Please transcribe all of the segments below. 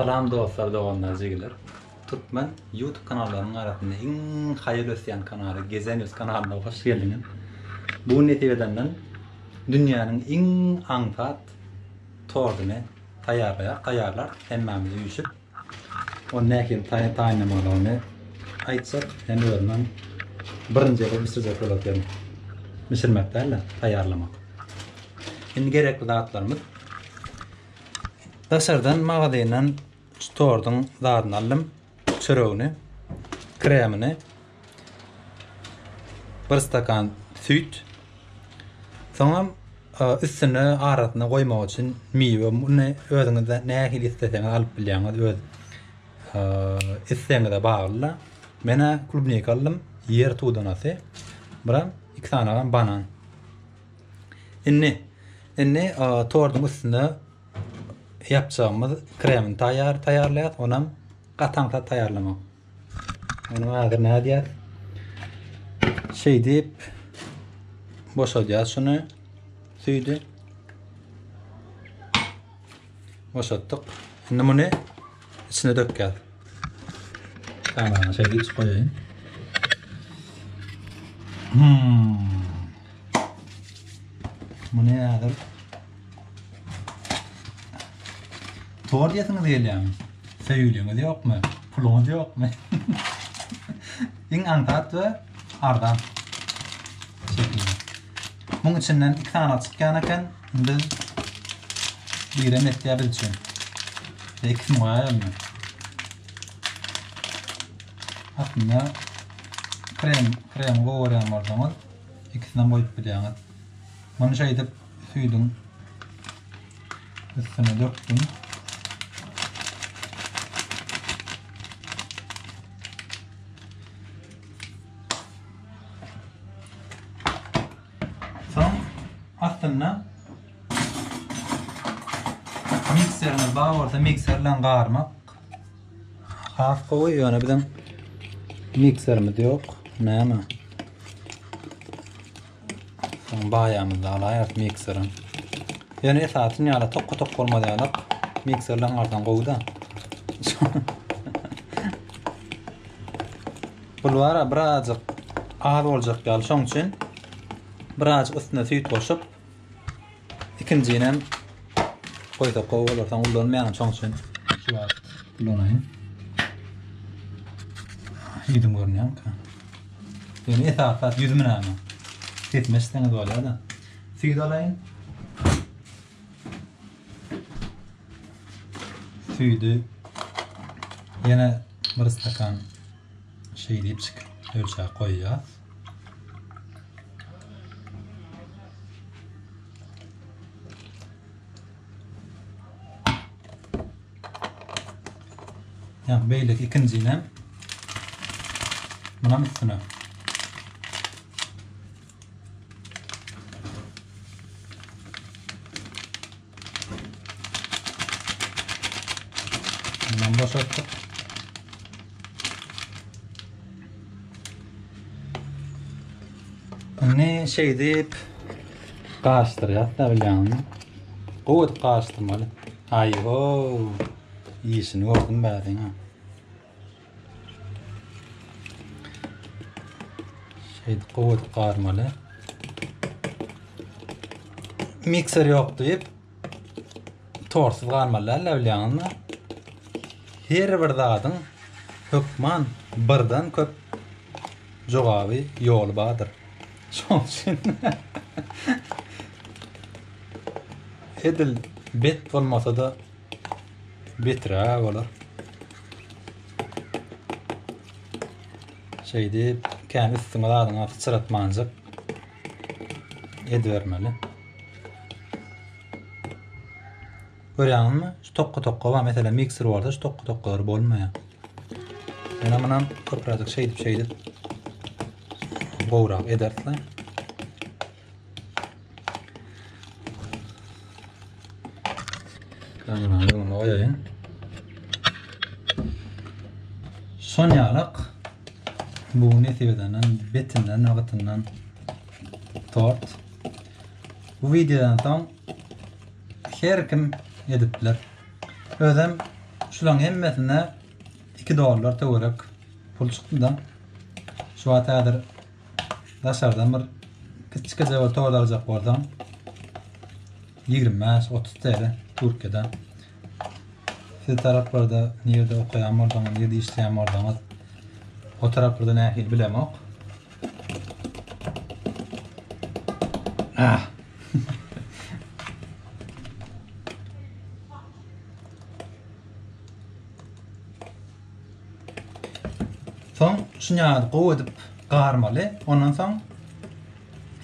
Salam dostlar doganlar jigiler. Türkmen YouTube kanallarynyň arasynda iň haýal ösýän kanaly Gezenius kanalyna hoş geldiňiz. Bu gün nesip edenden dünýäniň iň aňsat torduny taýýarlaýar, taýýarlar hemmämiz üýşüp. Ony nähili taýynlamalygyny aýtjak hem özümem birinji gezek bişirjek bolup otyryn. Bişirmek däl-de, taýýarlamak. Indi gerekli zatlarymyz Daşardan magazyndan şu torduň zadyny aldym. Çöregini, kremini, bir stakan süýt. Soňam e, üstüne arasyna goýmak üçin miwe. Muny özüňiz nähili isleseňiz alyp bilýäňiz. Öz e, islegiňize bagly. Men-ä klubnika aldym, ýer tudanasy. Biram iki sanagam banan. Indi indi torduň üstüne ýapjagymyz kremini taýýar taýýarlaýas. Onam gaty aňsat taýýarlamak. Ony häzir nädýäs? Şeýdip boşadýas şuny süýdi. Boşatdyk. Indi muny içine dökýäs. Tamam, şeýdip goýaýyn. Hmm. Muny häzir Tor diýesiňiz gelýärmi? Söýgüliňiz ýokmy? Puluňyz ýokmy? Iň aňsat we arzan şekilde. Muň içinden iki sany çykýan eken. Indi birem etýär biz üçin. Ikisini goýaýalmy? Aslynda krem, kremi gowy görýän bolsaňyz ikisinem goýup bilýäňiz. Muny şeýdip süýdüň üstüne dökdüm. Soň aslynda mikseriňiz bar bolsa mikser bilen garmak has gowy, ýöne biziň mikserimiz ýok. Näme? Soň baýamyzda alaýarys mikseri. Ýöne esasy ýaly tokka-tok bolmaz ýalak mikser bilen garsaň gowy-da. Bul bara birazjyk az boljak ýaly, şoň üçin birazjyk üstüne süýt goşup ikinjinem goýsak gowy bolar. Soň ullanmaýan şoň üçin şu wagt ulanaýyn. Ýüzüm görünýärmikä? Ýöne esasy zat ýüzüm näme? Sesimi eşitseňiz bolýar-da. Süýt alaýyn. Süýdi ýene bir stakan şeý diýip ölçäp goýýas. Ýa beýleki ikinjinem munam üstüne. Bundan boşatdyk. Indi şeýdip garyşdyrýas da bilýäňmi? Gowy edip garyşdyrmaly. Aý-ho! Işini gördüm bäriň ha. Şeýdip gowy edip garmaly. Mikser ýok diýip torsuz galmaly däl bilýäňizmi? Her bir zadyň hökman birden köp jogaby ýoly bardyr. Şoň üçin edil bet bolmasa-da beträ bolar. Şeýdip kän üstüňe zadyňa syçratmanjyk edibermeli. Görýäňizmi? Şu tokga-tokga bar. Meselem, mikser bolsa şu tokga-tokgalar bolmaýar. Ýöne munam köpräjik şeýdip şeýdip gowrak ederis. Kamerany öňüne goýaýyn. Şon ýalak bu nesip edenden betinden we gytyndan tort. Bu wideodan soň her kim edip biler. Özem. Şularyň hemmesine 2 dollar töwerek pul çykdy-da. Şu wagt häzir daşardan bir kiçijikje bir tort aljak bolsaň 25-30 TL Türkiýede. Siz taraplarda nirede okaýan bolsaňyz, nirede işleýän bolsaňyz o taraplarda nähili bilemok. Ah. Soň şuny ýaly gowy edip garmaly. Ondan soň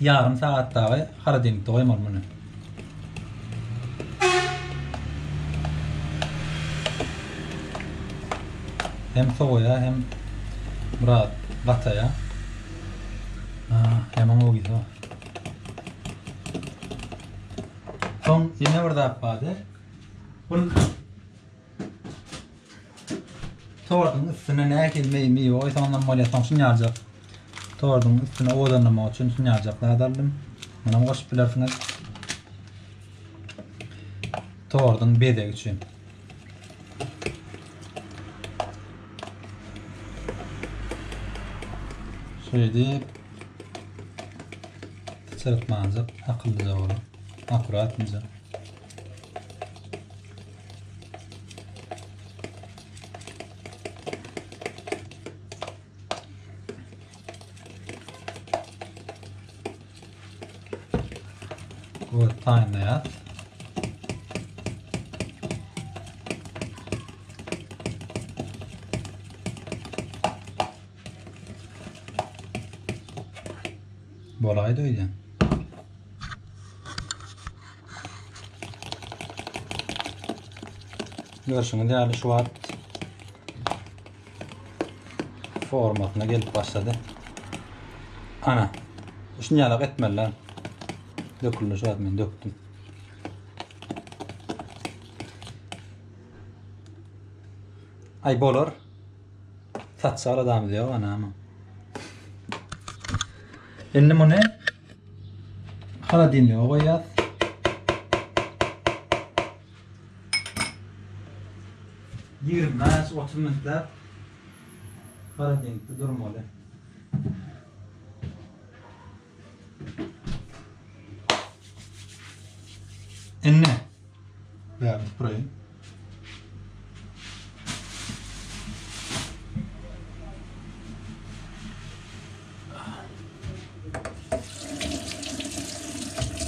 ýarym sagat dagy holodilnikde goýmaly muny. Hem sowaýar hem biraz gataýar. Ah, ýaman gowy ysy bar. Soň ýene bir zat bardy. Bu tortuň üstüne nähili meý miwe goýsaňam bolýar. Soň şuny ýaljak. Tortuň üstüne owadanlamak üçin şuny ýaljak zat aldym. Munam goşup bilersiňiz. Tortuň bezegi üçin. Şeýdip çyrpmanjyk akyllyja bolup, akkuratnyja. Bu taýynlaýas. Bolaýdy öýdýän. Görşüňiz ýaly şu wagt formasyna gelip başlady. Ana, şuny ýalak etmeliler. Döküldi şu wagt men dökdüm. Ay bolar. Satjak adamyz ýok anama. Indi muny holodilnige goýýas. 25-30 minutläp holodilnikde durmaly. Indi Bärini süpüreýin.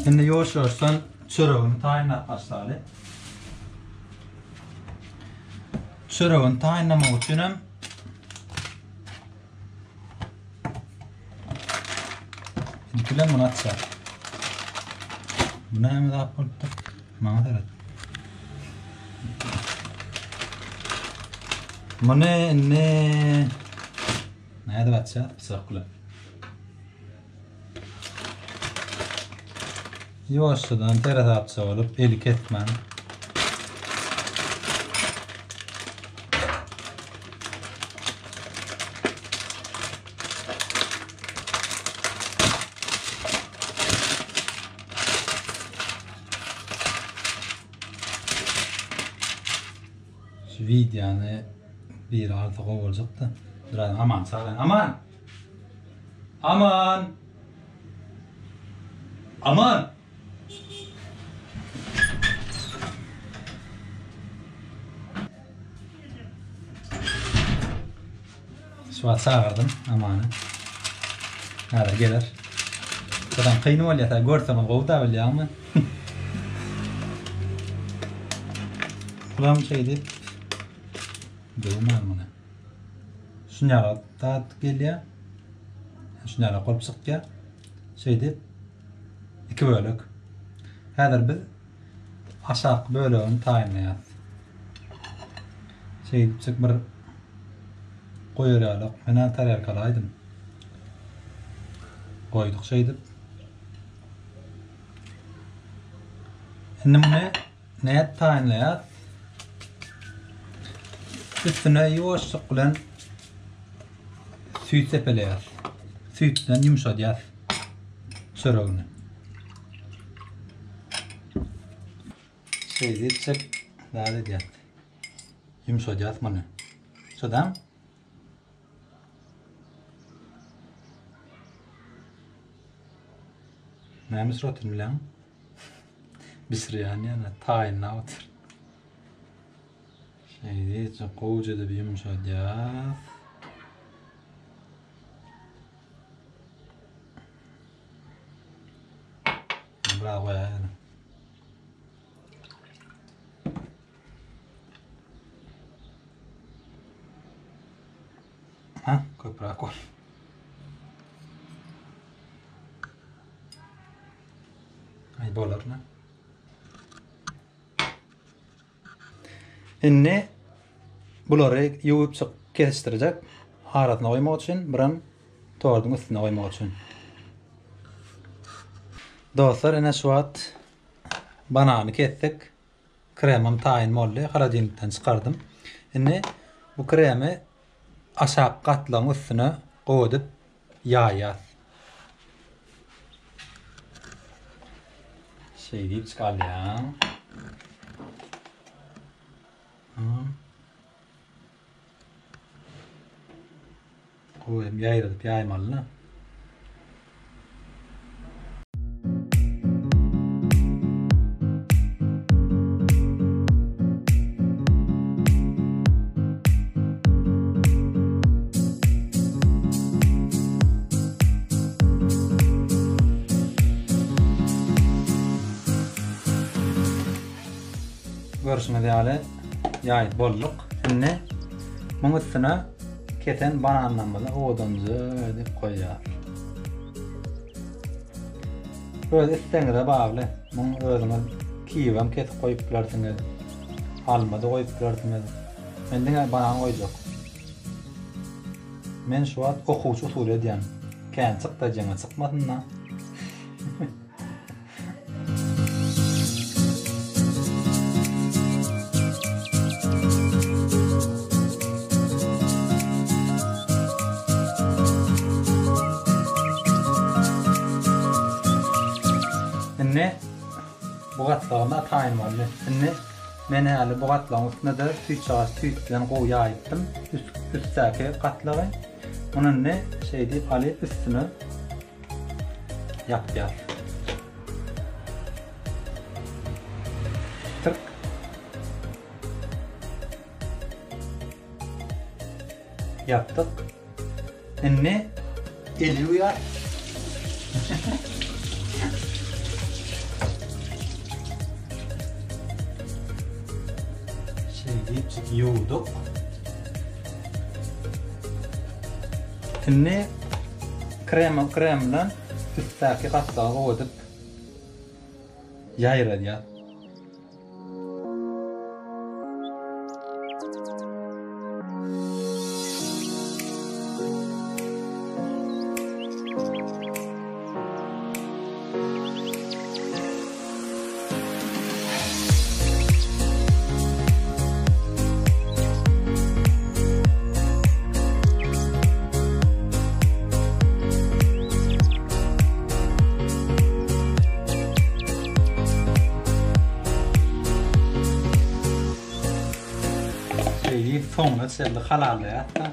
Indi ýuwaş-ýuwaşdan çöregini taýynlap başlaly. Çöregini taýynlamak üçin hem Ilki bilen muny açýar. Bu näme zat bolupdyr? Maňa seret. Muny indi nädip açýar? Pyçak bilen. Ýuwaşjadan seresapça bolup, eli kesmän. Şu wideony biri alsa gowy boljakdy. Biraz Aman çagyrayyn. Aman! Aman! Aman! Şu wagt çagyrdym Amany. Häzir geler. Birden kyn bolýar, sen görseň gowy da bilýäňmi? Bulam şeýdip döwmän muny. Şuny ýaly zat gelýär. Şuny ýaly bolup çykýar. Şeýdip iki bölek. Häzir biz aşaky bölegini taýynlaýarys. Şeýdipjik bir goýar ýaly menä tarelkalaýdym. Goýduk şeýdip. Indi muny nädip taýynlaýarys? Üstüne ýuwaşlyk bilen süýt sepeleýäris. Süýt bilen ýumşadýarys çöregini. Şeýdipjik zat edýäris. Ýumşadýas muny. Şodam. Näme suratyn bilen? Bişirýän ýene taýynlap otyr. Şeýdip gowja edip ýumşadýas. Biraz goýaýyn. Ha, köpräk bol. Ay bolar ne? Indi bulary ýuwup çyk kesişdirjek. Arasyna goýmak üçin, biram torduň üstüne goýmak üçin. Dostlar, ene şu wagt banany kesdik. Kremim taýyn boldy. Holodilnikden çykardym. Indi bu kremi aşak gatlagyň üstüne gowy edip ýaýýas. Şeýdip çykarýaň. Gowy hem ýaýradyp ýaýmaly-da. Görşüňiz ýaly ýaýyp bolduk. Indi muň üstüne kesen bananlarymyzy owadanja edip goýýar. Öz islegiňize bagly. Muň özüňiz kiwem kesip goýup bilersiňiz. Alma-da goýup bilersiňiz. Men diňe banan goýjak. Men şu wagt okuwçy usuly edýän. Kän çykdajyňa çykmasyn-da. Indi bu gatlagyna taýyn boldy. Indi men häli bu gatlagyň üstüne-de süýtjagaz süýt bilen gowy ýaýypdym. Üst, üstdäki gatlagy. Muny indi şeýdip alyp üstüne ýapýar. Tyrk. Ýapdyk. Indi eli ýuwýar. Şeýdip ýuwduk. Indi krem krem bilen üstdäki gatlagy gowy edip ýaýradýar. Şeýdip soňuna çenli halallaýas-da.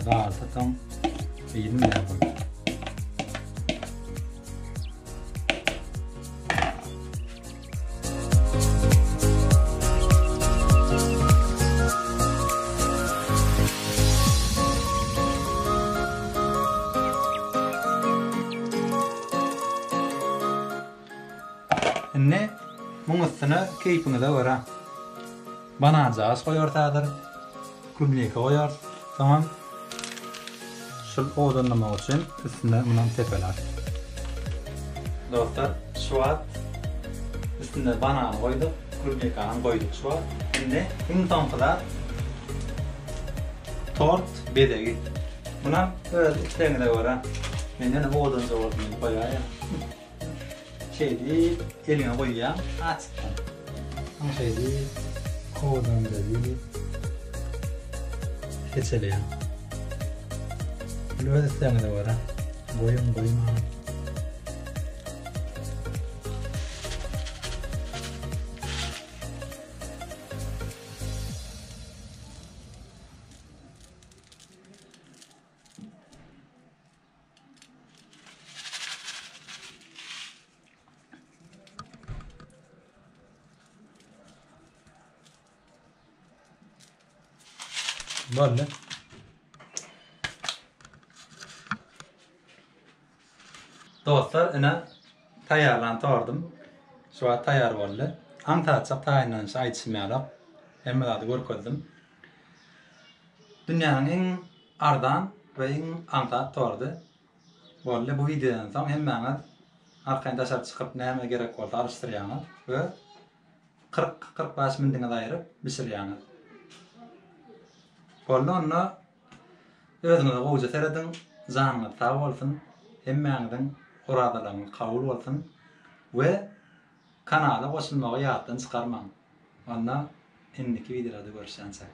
Galsa soň iýilmeýär bu. Indi muň üstüne keýpiňize görä bananjagaz goýarys häzir. Klubnika goýarys. Soňam şul owadanlamak üçin üstüne munam sepeläris. Dostlar, şu wagt üstüne banany goýduk, klubnikany goýduk şu wagt. Indi iň soňky zat tort bezegi. Munam öz islegiňize görä. Men ýöne owadanja bolsun diýip goýaýan. Şeýdip eliňe goýýaň açykdan. Soň şeýdip owadanja diýip seçeleýäň. Ol öz islegiňize görä. Goýuň, goýmaň. Boldy. Dostlar ine taýýarlan tordum. Şu wagt taýýar boldy. Aňsatjak taýynlanyşy aýdyşym ýalak. Hemme zady görkezdim. Dünýäniň iň arzan we iň aňsat tordy. Boldy bu wideodan soň hemmäňiz arkaýyn daşary çykyp näme gerek bolsa alyşdyrýaňyz we 40 45 mindiňizi aýyryp bişirýäňiz. Boldy onda özüňize gowja serediň janyňyz sag bolsun hemmäňiziň orazalaryňyz kabul bolsun we kanala goşulmagy ýatdan çykarmaň. Onda indiki wideolarda görüşýänçäk.